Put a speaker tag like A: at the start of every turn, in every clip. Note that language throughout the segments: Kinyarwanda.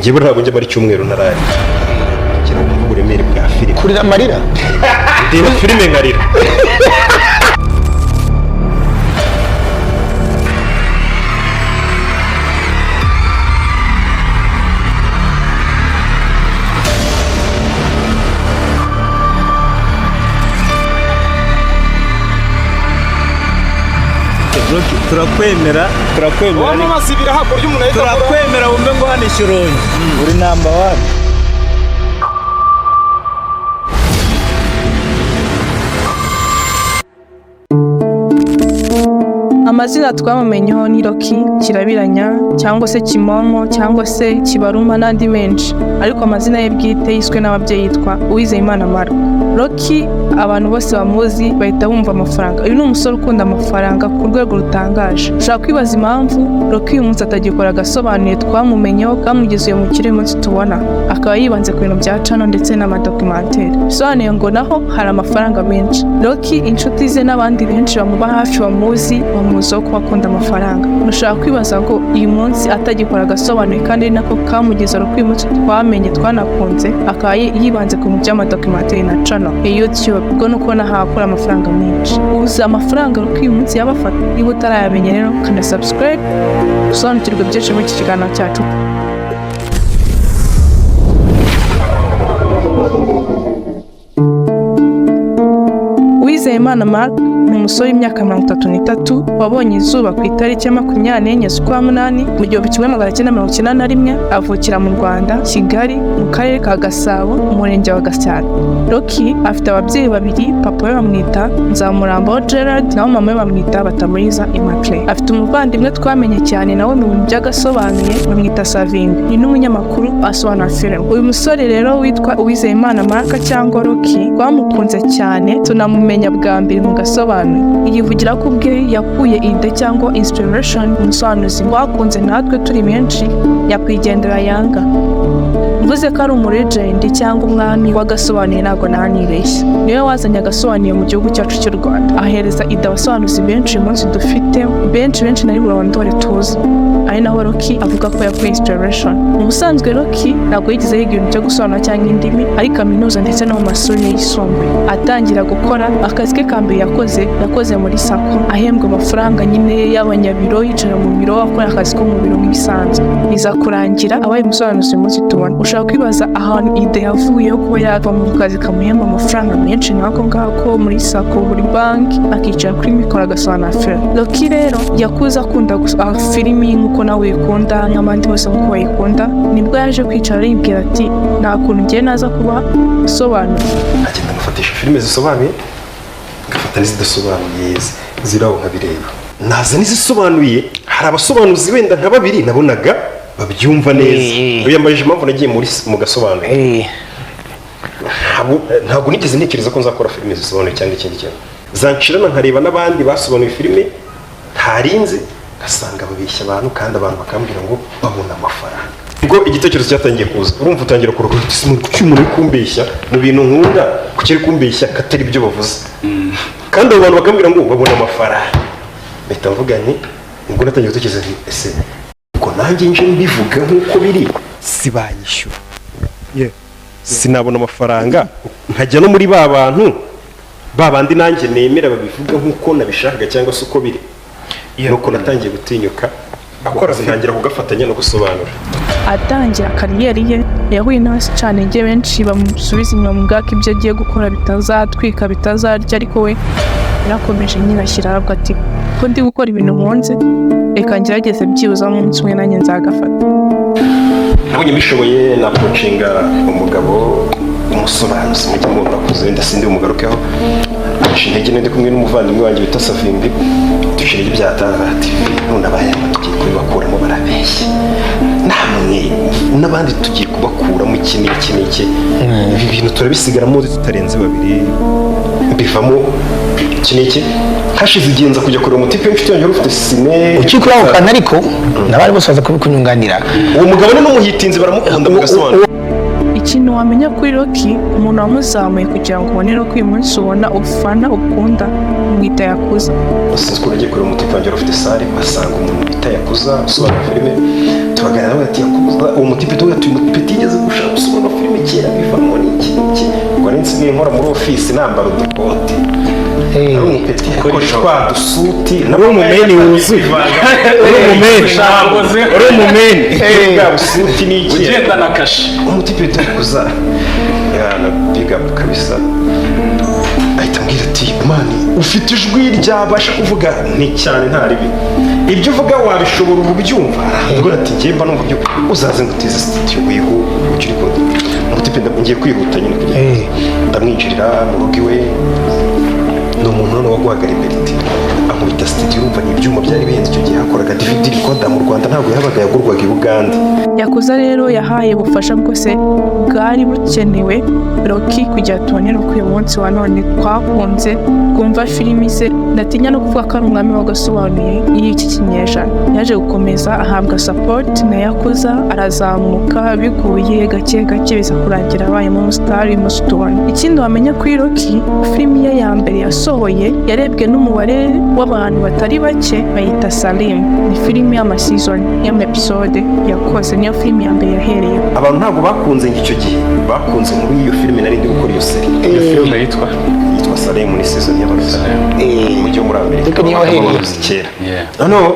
A: Njyewe ntabwo njya mara icyumweru ntararya kugira ngo numve uburemere bwa filime.
B: Kurira amarira.
A: Ndeba filime nkarira.
C: Turakwemera, turakwemera.
D: Wamamaza ibiraha ku buryo umuntu ahita agura.
C: Turakwemera, wumve ngo hano Ishyorongi uri number one.
E: Amazina twamumenyeho ni Rocky Kirabiranya cyangwa se Kimomo cyangwa se Kibaruma n'andi menshi, ariko amazina ye bwite yiswe n'ababyeyi yitwa Uwizeyimana Marco. Rocky abantu bose bamuzi bahita bumva amafaranga. Uyu ni umusore ukunda amafaranga ku rwego rutangaje. Ushobora kwibaza impamvu Rocky uyu munsi atagikora agasobanuye twamumenyeho kamugeze uyu mukire uyu munsi tubona, akaba yibanze ku bintu bya cano ndetse n'amadocumentary. Bisobanuye ngo naho hari amafaranga menshi. Rocky, inshuti ze n'abandi benshi bamuba hafi bamuzi, bamuziho kuba akunda amafaranga. Ushobora kwibaza ngo uyu munsi atagikora agasobanuye kandi ari nako kamugeza Rocky uyu munsi twamenye twanakunze, akaba yibanze ku bintu by'amadocumentary na cano ya YouTube, ubwo ni uko naho akura amafaranga menshi. Uzi amafaranga Rocky uyu munsi yaba afata? Niba utarayamenya rero, kanda subscribe usobanukirwe byinshi muri iki kiganiro cyacu. Uwizeyimana Marc ni umusore w'imyaka 33 wabonye izuba ku itariki ya 24 z'ukwa munani mu 1991, avukira mu Rwanda, Kigali, mu karere ka Gasabo, umurenge wa Gasyata. Rocky afite ababyeyi babiri, papa we bamwita Nzamurambaho Gerard, naho mama we bamwita Batamuriza Immaculée. Afite umuvandimwe twamenye cyane nawe mu bintu by'agasobanuye, bamwita Savimbi, ni n'umunyamakuru asobanura filime. Uyu musore rero witwa Uwizeyimana Marc cyangwa Rocky twamukunze cyane, tunamumenya bwa mbere mu gasobanuye. Yivugira ko ubwe yakuye idée cyangwa inspiration umusobanuzi twakunze natwe turi benshi, nyakwigendera Yanga. Mvuze ko ari umulegend cyangwa umwami w'agasobanuye ntabwo nanibeshya. Niwe wazanye agasobanuye mu gihugu cyacu cy'u Rwanda, ahereza idée abasobanuzi benshi uyu munsi dufite, benshi benshi nari burondore tuzi, ari naho Rocky avuga ko yakuye inspiration. Mu busanzwe Rocky ntabwo yigeze yiga ibintu byo gusobanura cyangwa indimi ari kaminuza ndetse no mu mashuri yisumbuye. Atangira gukora akazi ke ka mbere yakoze muri SACCO, ahembwa amafaranga nyine y'abanyabiro, yicara mu biro akora akazi ko mu biro nk'ibisanzwe. Biza kurangira abaye umusobanuzi uyu munsi tubona. Ushobora kwibaza ahantu idée yavuye yo kuba yava mu kazi kamuhemba amafaranga menshi nk'ako ngako muri SACCO, muri banki, akicara kuri mikoro agasobanura filime. Rocky rero yakuze akunda filimi nk'uko nawe uyikunda, nk'abandi bose nk'uko bayikunda. Nibwo yaje kwicara aribwira ati nta kuntu ngiye naza kuba sobanura.
A: Nkagenda ngafatisha filime zisobanuye, ngafata n'izidasobanuye ziri aho nkabireba, naza n'izisobanuye. Hari abasobanuzi wenda nka babiri nabonaga babyumva neza. Wiyambajije impamvu nagiye muri mu gasobanuye. Ntabwo nigeze ntekereza ko nzakora filime zisobanuye cyangwa ikindi kintu. Zanshirana nkareba n'abandi basobanuye filime ntarinzi, ngasanga babeshya abantu, kandi abantu bakambwira ngo babona amafaranga. Ubwo igitekerezo cyatangiye kuza, urumva utangira kuroga uti: "Ese kuki umuntu uri kumbeshya mu bintu nkunda, kuki ari kumbeshya ko atari byo bavuze, kandi abo bantu bakambwira ngo babona amafaranga?" Mpita mvuga nti, ubwo natangiye gutekereza nti: "Ese ubwo nanjye nje mbivuga nk'uko biri, sibanyishyura, sinabona amafaranga, nkajya no muri ba bantu ba bandi nanjye nemera babivuga nk'uko nabishakaga cyangwa se uko biri?" Nuko natangiye gutinyuka
D: Akora
A: akazi, ntangira kugafatanya no gusobanura.
E: Atangira career ye yahuye n'abasicanenge benshi bamusubiza inyuma mu bwako ibyo agiye gukora bitazatwika, bitazarya, ariko we yarakomeje nyine ashyira aravuga ati ko ndi gukora ibintu nkunze, reka ngerageze byibuze umunsi umwe nanjye nzagafata.
A: Nabonye mbishoboye, naapproachinga umugabo umusobanuzi mujya mubona akuze, wenda sindi bumugarukeho, aca intege. Ndi kumwe n'umuvandimwe wanjye bita Savimbi, duca intege byatanga ati none abayanga tugiye kubibakuramo, barabeshya namwe n'abandi tugiye kubakuramo iki n'iki n'iki, ibi bintu turabisigaramo tutarenze babiri, mbivamo iki n'iki. Hashize igihe nza kujya kureba umutipe w'inshuti yanjye wari ufite ciné.
B: Ukikuri ako kantu ariko n'abandi bose baza kubikunyunganira.
A: Uwo mugabo ni n'umuhitinzi, baramukunda mu gasobanuro.
E: Ikintu wamenya kuri Rocky, umuntu wamuzamuye kugira ngo ubone Rocky uyu munsi ubona, ufana, ukunda, umwita Yakuza.
A: Sinzi ukuntu nagiye kureba umutipe wanjye wari ufite salle, basanga umuntu bita Yakuza usobanura filime. Turaganira nawe ati yakuza uwo mutipe, tuvuga ati uyu mutipe yigeze gushaka gusobanura filime kera bivamo n'iki n'iki. Ubwo nari nsigaye nkora muri ofisi nambara udukote, ari umupeti akoresha twa dusuti.
C: Uri umumeni wuzuye, uri umumeni, uri umumeni.
A: Bwa busuti n'iki.
D: Ugendana kashe.
A: Umutipe tukuza yana big up kabisa, ahita ambwira ati: "Man, ufite ijwi ryabasha kuvuga ni cyane, nta ribi, ibyo uvuga wabishobora ubu byumva." Aravuga ati: "Njye mba numva ibyo, uzaze ngutize studio wihu ujye uri kode." Umutipe ngiye kwihuta nyine kugira ndamwinjirira mu rugo iwe. Ni umuntu noneho waguhaga liberté, ankubita studio. Urumva ni ibyuma byari bihenze icyo gihe, hakoraga DVD recorder mu Rwanda ntabwo yabaga, yagurwaga i Bugande.
E: Yakuza rero yahaye ubufasha bwose bwari bukenewe Rocky kugira tubonere ko uyu munsi wa none twakunze twumva filimi ze. Ndatinya no kuvuga ko ari umwami wagasobanuye y'iki kinyejana. Yaje gukomeza ahabwa support na Yakuza, arazamuka biguye gake gake, biza kurangira abayemo umusitari uyu munsi tubona. Ikindi wamenya kuri Rocky, filimi ye ya mbere yasohoye yarebwe n'umubare w'abantu batari bake, bayita Salim. Ni filimi y'amasizoni, y'amaepisode yakoze, niyo filimi ya mbere yahereyeho.
A: Abantu ntabwo bakunze icyo gihe, bakunze muri iyo filime nari ndi gukora, iyo série.
D: Iyo filime yitwa?
A: Yitwa Salem, ni season y'abarusha mu mujyi wo muri Amerika.
B: Ariko niyo wahereye.
A: Baruzi kera.
D: Yeah.
A: Noneho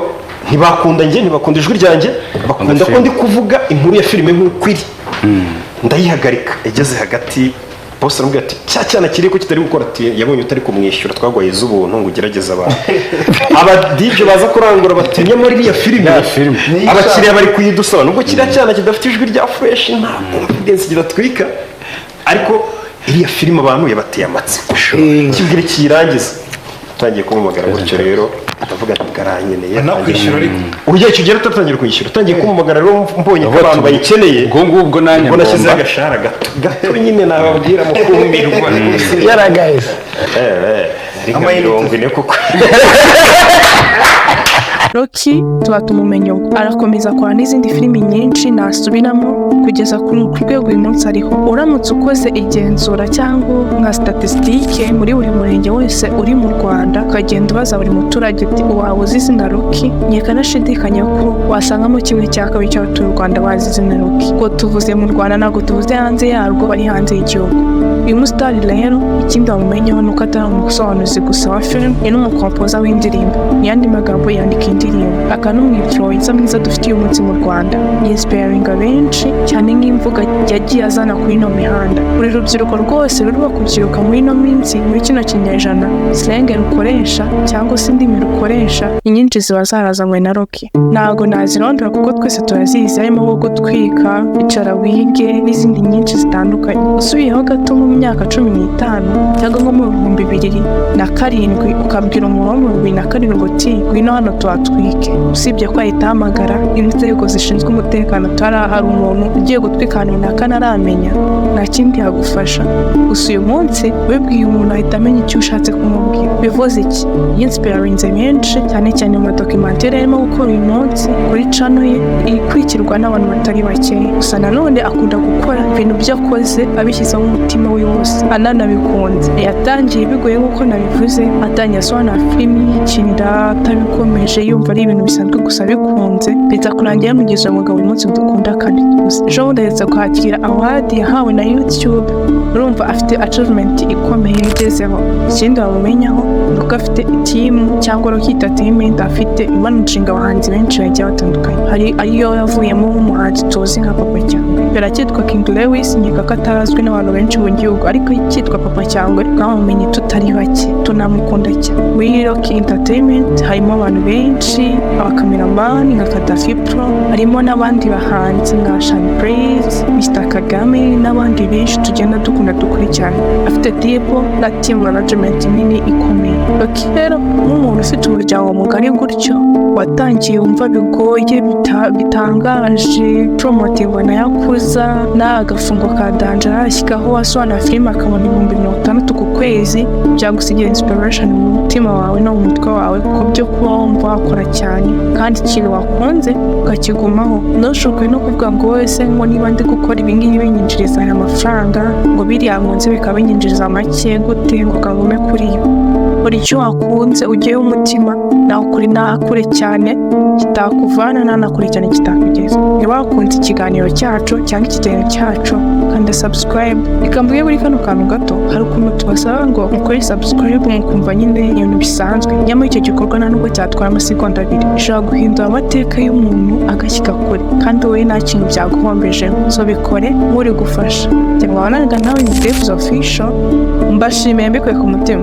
A: ntibakunda njye, ntibakunda ijwi ryanjye, bakunda ko ndi kuvuga inkuru ya filime nk'uko iri. Ndayihagarika igeze hagati, boss aramubwira ati: "Cya cyana kiri ko kitari gukora?" Ati: "Yabonye utari kumwishyura, twaguhaye z'ubuntu ngo ugerageze abantu." Aba DJ baza kurangura bati: "Nyamara iriya filime,
D: Ya filime.
A: abakiriya bari kuyidusaba, nubwo kiriya cyana kidafite ijwi rya fresh, nta confidence kidatwika, ariko iriya filime abantu yabateye amatsiko, kibwire kiyirangize." Utangiye kumumagara gutyo rero, ndavuga ati karanyeneye.
D: Anakwishyura ariko.
A: Ugiye kigera utatangira kwishyura, utangiye kumumagara rero, mbonye ko abantu bayikeneye.
D: Ubwo ngubwo nanjye
A: Ubwo nashyizeho
D: ngomba
A: agashahara gato gato nyine, nababwira mukumirwa.
B: Yaragaheze.
A: Ari nka 40 kuko.
E: Rocky tuba tumumenye ubwo, arakomeza akora n'izindi filimi nyinshi nasubiramo kugeza ku rwego uyu munsi ariho. Uramutse ukoze igenzura cyangwa nka statisitike muri buri murenge wese uri mu Rwanda, ukagenda ubaza buri muturage uti: "Waba uzi izina Rocky?" Nkeka nashidikanya ko wasangamo 1/2 cy'abatuye u Rwanda bazi izina Rocky. Ubwo tuvuze mu Rwanda, ntabwo tuvuze hanze yarwo, bari hanze y'igihugu. Uyu musitari rero, ikindi wamumenyeho ni uko atari umusobanuzi gusa wa filime, ni n'umukompoza w'indirimbo. Mu yandi magambo, yandika indirimbo, akaba n'umwinfluencer mwiza dufite uyu munsi mu Rwanda. Yinspiringa benshi cyane nk'imvugo yagiye azana kuri ino mihanda. Buri rubyiruko rwose rurimo kubyiruka muri ino minsi, muri kino kinyejana, slang rukoresha cyangwa se indimi rukoresha, inyinshi ziba zarazanywe na Rocky. Ntabwo nazirondora kuko twese turazizi, harimo nko gutwika, icara wige n'izindi nyinshi zitandukanye. Usubiyeho gato mu myaka 15 cyangwa nko mu 2007, ukabwira umuntu wo mu 2007 uti: "Ngwino hano tuhatwike," usibye ko ahita ahamagara inzego zishinzwe umutekano, tutari hari umuntu ugiye gutwika ahantu runaka ntaramenya, nta kindi yagufasha. Gusa uyu munsi ubibwiye umuntu ahita amenya icyo ushatse kumubwira. Bivuze iki? Yinspirinze benshi cyane cyane mu madocumentary arimo gukora uyu munsi kuri channel ye ikurikirwa n'abantu batari bakeya. Gusa nanone akunda gukora ibintu byo akoze abishyizeho umutima we wose, ananabikunze. Yatangiye bigoye nk'uko nabivuze, atangiye asobanura filimi yikinira, atabikomeje, yumva ari ibintu bisanzwe, gusa bikunze biza kurangira yamugize umugabo uyu munsi dukunda kandi tuzi. Ejo bundi aherutse kwakira award yahawe na YouTube. Urumva afite achievement ikomeye yagezeho. Ikindi wamumenyaho ni uko afite team cyangwa Rocky Entertainment, afite imanaginga abahanzi benshi bagiye batandukanye. Hari ariyo yavuyemo nk'umuhanzi tuzi nka Papa Cyangwe. Mbere akitwa King Lewis, nkeka ko atarazwi n'abantu benshi mu gihugu, ariko cyitwa Papa Cyangwe twamumenye tutari bake, tunamukunda cyane. Muri Rocky Entertainment harimo abantu benshi, abakameramani nka Kadafi Pro, harimo n'abandi bahanzi nka Sean Praise, Mr Kagame n'abandi benshi tugenda dukunda dukurikirana. Afite team na team management nini ikomeye. Rocky rero nk'umuntu ufite umuryango mugari gutyo, watangiye wumva bigoye, bitangaje, promotingwa na Yakuza n'agafungo ka danger, arashyikaho asobanura filime akabona 60,000 ku kwezi, byagusigira inspiration mu mutima wawe no mu mutwe wawe ku byo kuba wumva wakora cyane kandi ikintu wakunze ukakigumaho. Ntushukwe no kuvuga ngo wese ngo niba ndi gukora ibi ngibi binyinjiriza aya mafaranga, ngo biriya nkunze bikaba binyinjiriza make gute, ngo kagume kuri yo. Buri icyo wakunze ugeyeho umutima. Naho kuri nta kure cyane kitakuvana, nta na kure cyane kitakugeza. Niba wakunze ikiganiro cyacu cyangwa ikiganiro cyacu, kanda subscribe. Reka mvuge kuri kano kantu gato. Hari ukuntu tubasaba ngo mukore subscribe, mukumva nyine ibintu bisanzwe, nyamara icyo gikorwa nta nubwo cyatwara amasegonda 2, bishobora guhindura amateka y'umuntu agashyika kure, kandi wowe nta kintu byaguhombejeho. So bikore nk'uri gufasha. Njye mwabanaga nawe ni Devuze Official, mbashimiye mbikuye ku mutima.